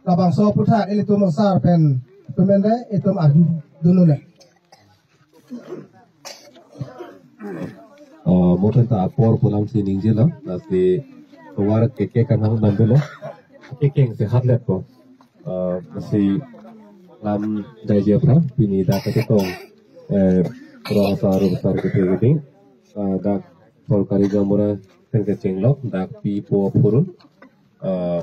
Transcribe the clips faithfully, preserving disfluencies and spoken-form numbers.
Labangso aputhak ilitum osar pen atum pen de itum arju dun-un-e. Eh, mo pen ta apor pu alam si ningjelo, lasi tovar keke kanghang dam dolo. Kekeng si hatlet po. Eh, si lam jaije aphrang, pini dak kachetong, eh, rong asar, rong asar kethek kethek. Eh, dak sorkari gaonbura pen kechenglok, dak pipo aphurun. Eh,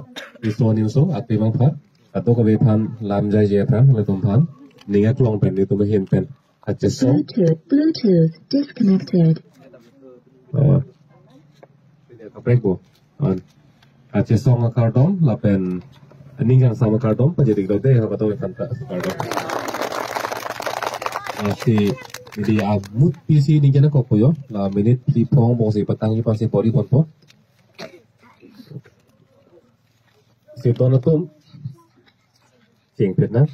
iso niuso, ati bang phan. Kadokave aphan lam jaije aphrang, ilitum aphan. Ning aklong pen, ilitum ahin pen. Kachesong. Bluetooth, Bluetooth disconnected. Eh, kaprek bo. An. Kachesong akardom, lapen ning kangsam akardom, pajir-ik dode, ha, kadokave aphan ta akardom. Eh, si, jadi amut pisi ning jana kok puyo, la minute phli phongo angbong si patang ipan si pori ponpo. Si don atum. Chingpit nang.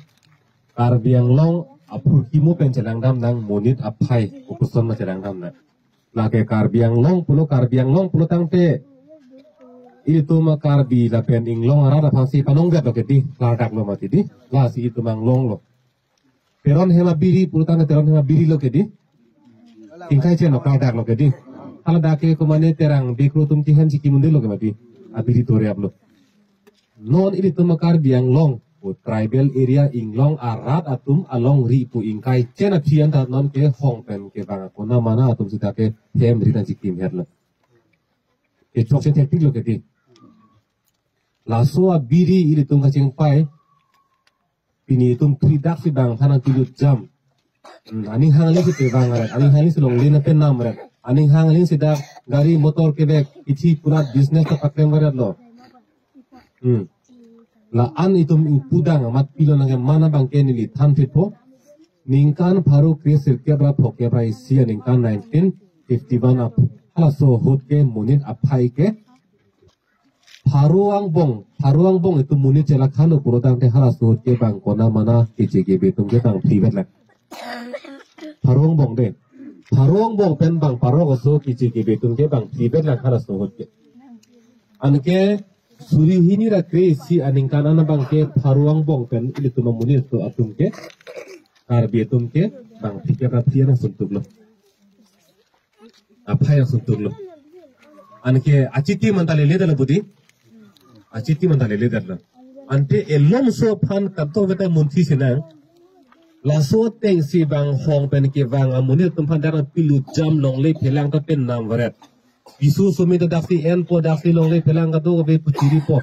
Karbi Anglong aphu kimo pen chelangdam nang, monit aphai kopuson ma chelangdam nang. Lake Karbi Anglong pulo, Karbi Anglong pulo tangte, itum a-Karbi lapen inglong arat aphan si panong vet lo ke di, klardak lo mati di, lasi itum anglong lo. Teron hem abiri pulo tangte Teron hem abiri lo ke di. Ingkai chen lo, klardak lo ke di. Hala dak ke komane Terang Bikro atum kehem si kimunde lo ke mati. Abiri toriap lo. Non ilitum a-Karbi Anglong pu tribal area, inglong arat atum alongri pu ingkai chen aphi an ta non kehong pen kevang akona mana atum sita ke hem ri nangchikim het lo. Kechok si thektik lo ke di. Laso abiri ilitum kachingpai. Pini itum thridak si bang aphan nangpilut jam. Hmm, aning hang aling si pevang aret, aning hang aling si longle nangpenam aret, aning hang aling si dak gari motor kevek, ithi purat business ta paklem aret lo. Hmm. La-an itum ingpudang amat pilo nangke mana abangke neli than phitpo. Ningkan pharo kre sirkep ra phokep ra isi aningkan nineteen fifty-one ap, halaso ahut ke monit aphai ke pharo angbong, pharo angbong itum monit chelakhan lo pulo tangte halaso ahut ke bang kona mana keche kebe atum ke bang phli vet lang. Pharo angbong de. Pharo angbong pen bang pharo koso keche kebe atum ke bang phli vet lang halaso ahut ke. Anke suri hini ra kre isi aningkan an abangke pharo angbong pen ilitum amonit atum ke, Karbi atum ke bang phlikep ra phli an asuntuk lo. Aphai asuntuk lo. Anke achitim anta lele dala budi. Achitim anta lele dala. Ante elomso aphan kadokave ta munthi sinang. Laso ateng si bang hong pen kevang amonit atum aphan dak nangpilut jam, longle phelang ta penam varet. Piso sumi ta daksi enpo, daksi longle phelang kadokave pu chiripo.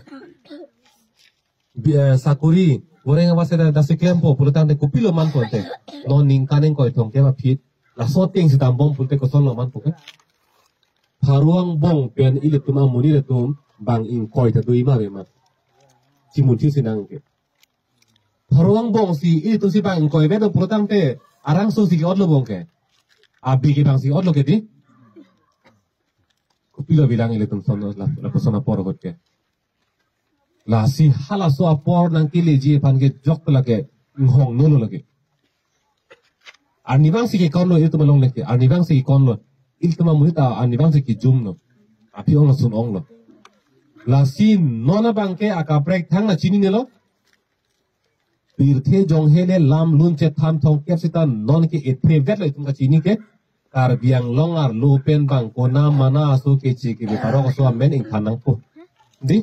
Bi-, eh, sakori, goreng apa seda daksi klempo, pulo tangte kopilo manpo te. Non ningkan ingkoi thomkep aphi. Laso ateng si dambom pulote koson lo manpo ke. Pharo angbong pen ilitum amonit atum bang ingkoi ta do-i ma ave ma. Chimunthi sinang ke. Pharo angbong si ilitum si bang ingkoi vet lo pulo tangte arangso si ke-ot lo abangke. Abi ke bang si ot lo ke di. Kopilo bilang ilitum son la, lapuson apor ahut ke. Lasi halaso apor nangkeleji aphan ke jok lake, inghong nolo lake. Arnivang si kekon lo ilitum along lake, arnivang si kekon lo. Ilitum amonit ta arnivang si kejum lo. Aphi ong lason ong lo. Lasi non abangke akaprek thang nangchininelo. Pirthe jong hele lam lun chethan thomkep sita non ke ethe vet lo itum kachini ke. Karbi Anglong arlo pen bang kona mana aso keche kebe pharo koso amen ingthan nangpo. Di?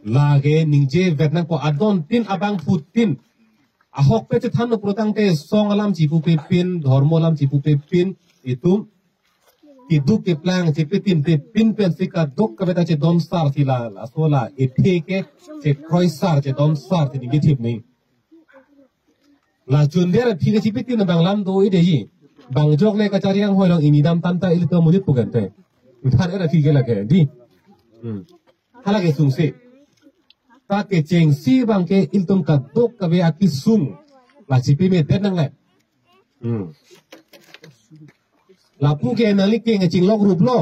Lake ningje vet nangpo adontin abangphutin. Ahokpet chethan lo pulo tangte song alam chipupe pin, dhormo alam chipupe pin, itum keduk keplang chepetin pe pin pen si kadokave ta chedon sar si la, laso la ethe ke chekroi sar chedon sar si ningje thip ni. La chunder aphi ke chepetin bang lam do-i deji. Bang jok le kachari anghoi along ini dam tanta ilitum amonit pu kente. Than er aphi ke lake di. Hmm. Hala ke sungse. Ta kechengsi abangke ilitum kadokave akesung. La chepemedet nangle. Hmm. Lapu ke nangli keng chinglok rup lo.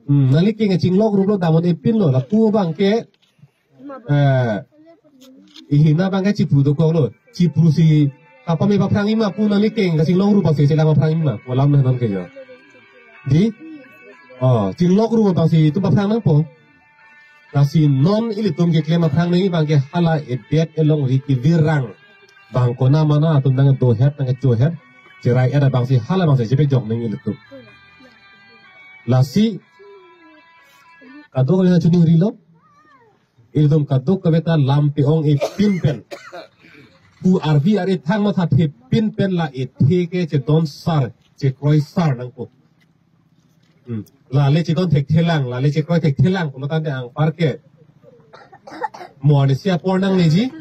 Hmm, nangli keng chinglok rup lo, damon epin lo. Lapu abangke, eh, ihina abangke chipru dokok lo. Chipru si kapame paphrang-i ma pu nangli keng kachinglok rup abangsi chelang paphrang-i ma. Walam na non ke yo. Di? Oh, chinglok rup abangsi itum paphrang nangpo. Lasi non ilitum keklem aphrang nangji abangke hala edet elongri kevirang. Bang konat mana atum nangdohet nangchohet. Cherai-et abangsi hala abangsi chepejok nangji ilitum. Lasi kadokave nangchiningrilo. Ilitum kadokave ta lam pe-ong-e pin pen. Pu arvi ari thang mathathe pin pen la ethe ke chedon sar, chekroi sar nangpo. Hmm. La le chedon thekthelang, la le chekroi thekthelang, pulo tangte anparke mo arnisi apor nangleji.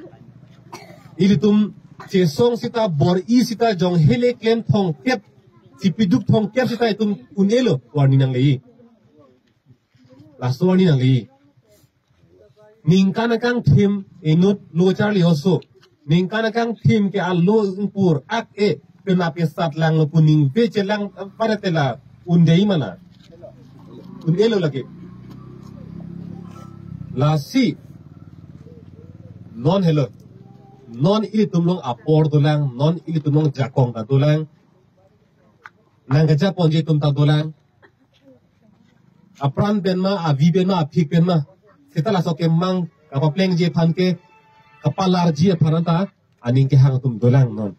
Ilitum chesong sita bor-i sita jong hele klem thomkep, chipiduk thomkep sita itum un-elo warning nangleji. Laso warning nangleji. Ningkan akangthim inut lo charli oso. Ningkan akangthim ke alo ingpur ak-e penap esat langlo pu ningve chelang pada tela un-e mana. Un-elo lake. Lasi non helo. Non ilitum along apor dolang, non ilitum along jakong ta dolang. Nangkejaponji atum ta dolang. Apran pen ma, avi pen ma, aphik pen ma. Seta laso kemang kapaplengji aphan ke, kapalarji aphan anta aning kehang atum dolang non.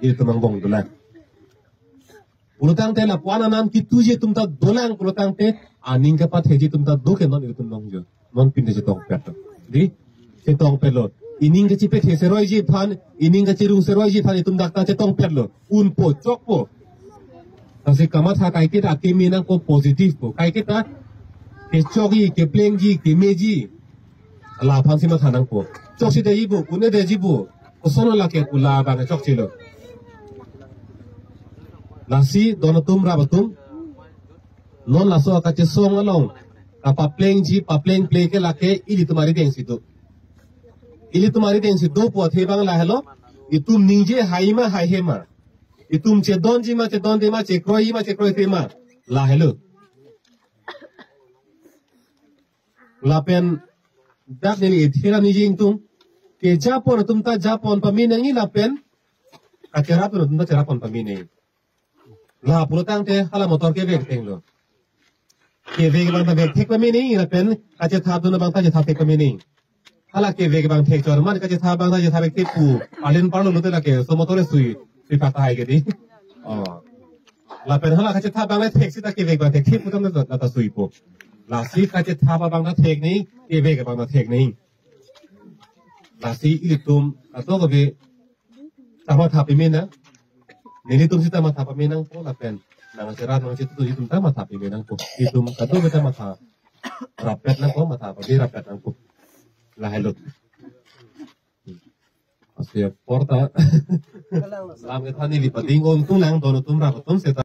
Ilitum angbong dolang. Pulo tangte lapu-an anam kituji atum ta dolang, pulo tangte aning kepatheji atum ta do ke non ilitum nong jo. Non pinde chetongpet. Dei? Chetongpetlo. Ining kachipethe seroiji aphan, ining kachirung seroiji aphan itum dak ta chetongpetlo. Unpo, chokpo. Lasi kamatha kaiketa keme nangpo, positive po. Kaiketa kechokji, keplengji, kemeji. Laphansi matha nangpo. Choksidetji pu, un-edetji pu. Kosonlo lake pu labang chokchelo. Lasi don atum rap atum. Non laso akachesong along kapaplengji, paplengple ke lake ilitum arideng si do. Ilitum arideng si do pu athe abang lahelo. Itum ningje hai ma haihe ma. Itum chedonji ma chedonde ma, chekroiji ma chekroithe ma. Lahelo. Lapen dak neli ethera niji ingtung. Kejapon atum ta japon pame nangji lapen kacherapdun atum ta cherappon pame nangji. La pulo tangte hala motor kevek thenglo. Kevek abang ta vek thek pame nangji lapen kachethapdun abang ta chethap thek pame nangji. Hala kevek abang thek chor man kachetha abang ta chethap vek thek pu. Alen parlo lote lake so motor sui. Sui patai ke dei. Oh. Lapen hala kachethap abang le thek seta kevek abang thek thek pu tam na ta suipo. Lasi kachethap abang ta thek nangji, kevek abang ta thek nangji. Lasi ilitum kadokave ta matha pame nang. Nelitum si ta matha pame nangpo lapen nangcherap nangchetu itum ta matha pame nangpo. Itum kadokave ta matha rappet nangpo, matha pame rappet nangpo. Lahelo. Asi apor ta. Lam kethan neli pading ongtung nang don atum rap atum seta.